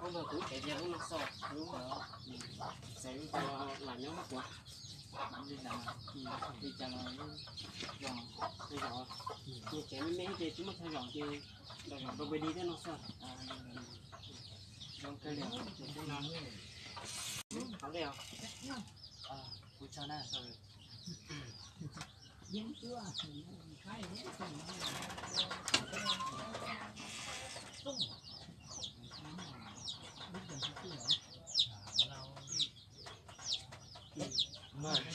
Kuv tsev tias lub no xwb, lub txawv lub tau lam nyob hauv kuv. Li cas los zoo, nws tsev me me ces tsis muaj chaw zom ces nram zom rau pem di thiab no xwb. Zoo kawg li os. Qhov li os. Kuv tso na.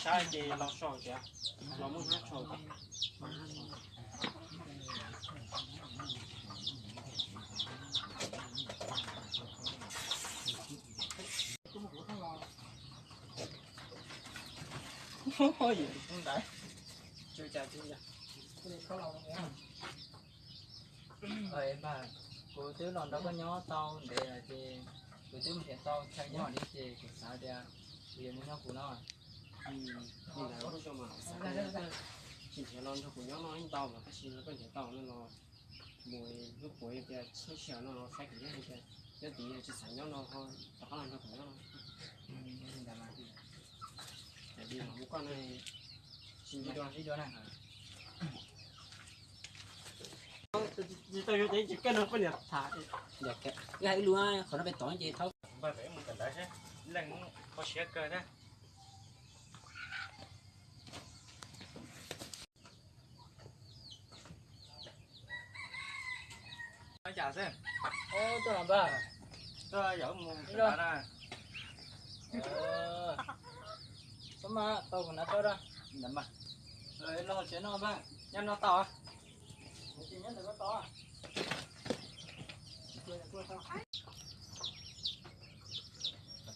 Saib ces los so tias los muab hnab tsho. Yus tus ntawd. Kuv twb los nrog koj nyob tau ntev lawm ces kuv twb mus nrhiav tau chaw nyob li ces kuv xav tias kuv yuav mus nyob kuv no. Tsis nrhiav los nrog kuv nyob no ib ntau mas tab sis koj nrhiav tau no los mus hnub puav tias tsheb sij hawm no los saib kuv nyob tias nyob tid tsis xav nyob no ho rov qab los nrog kuv nyob no. Ces li mas mus koj no sib dua sib dua na. Tsis tau yuav ces tsis kawg no poj niam tham. Ib lub qhov no peb tod ces thaub. Npawg pem mus kawm ntawv seb leej qhov siab kawg thiab. Cas xwb? Tuaj los npawg. Tuaj yam mus kawm ntawv na. Tau kuv hnav tau da. Los tsev no npawg, nyob no tau.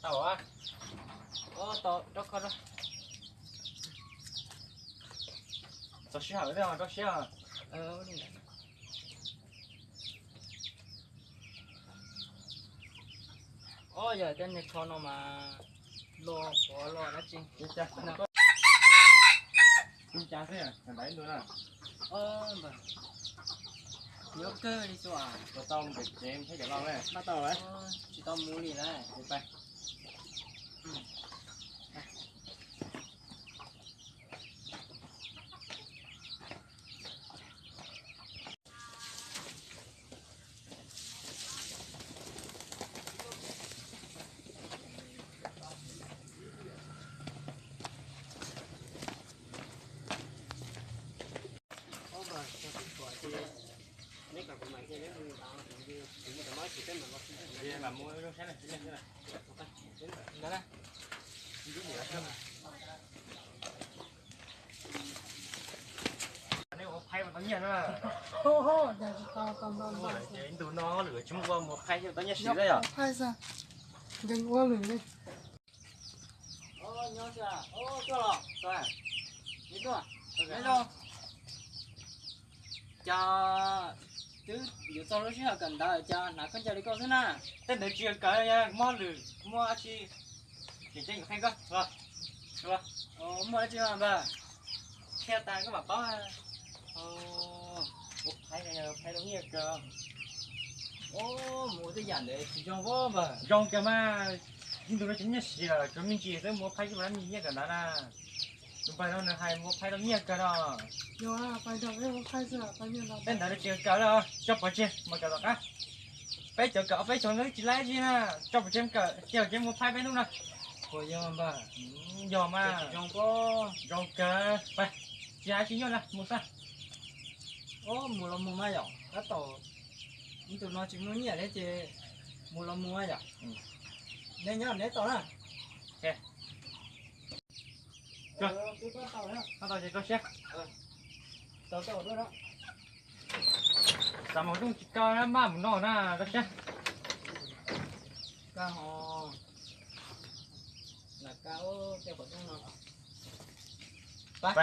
Tau, tau rau koj. Txog sij hawm rau siab. Ob, yog tej niag tsho no mas los quav los dab tsi. Nyob kawg li xwb. Puas tau mus pem tsev thiab cov laus ne? Npaj tau lawm. Tsis tau mus li lawm. Nej ua phaib mas tau nyiaj na. Ntu no lwm tsis muaj ua mus phaib tau nyiaj siv yom. Cas twb yuav txog lub sij hawm kawm ntawv cas hnav khaub ncaws li koj xwb na. Tej ntawd tsis yog kawm, mob lwm, muaj dab tsi tseem ceeb kuv qhia koj. Muaj dab tsi mas npawg? Qhia tas koj mam paub. Ua phaib, phaib tau nyiaj kawg. Mus ua tej yam ntawd tsis zoo npawg. Zoo kawg mas, ib ntu no tsis nyiaj siv lawm, tsuas me ntsis xwb mus ua phaib tsis muaj dab tsi nyiaj kawm ntawv na. Tus npawg no nws hais mus ua phaib tau nyiaj kawg no. Tej ntawd tsis kawm lawm, tso pov tseg mus kawm tom qab. Peb cov kawm ob peb xyoos no tsis laib dab tsi na, tso pov tseg mus kawm, cia pov tseg mus phaib peb hnub no. Puas yog npawg? Yog mas. Zoo kawg, tsis hais tsis nyuaj na, mus xwb. Mus los mus mas yom, tab tom ib ntu no tsis muaj nyiaj thiab ces mus los mus mas yom. Neb nyob neb tau na. Tau ces rau siab. Xav mus rooj tsis kawg maj mus no na, rau siab. Kawg ho, lam kawg tej qhov rooj no. Pab.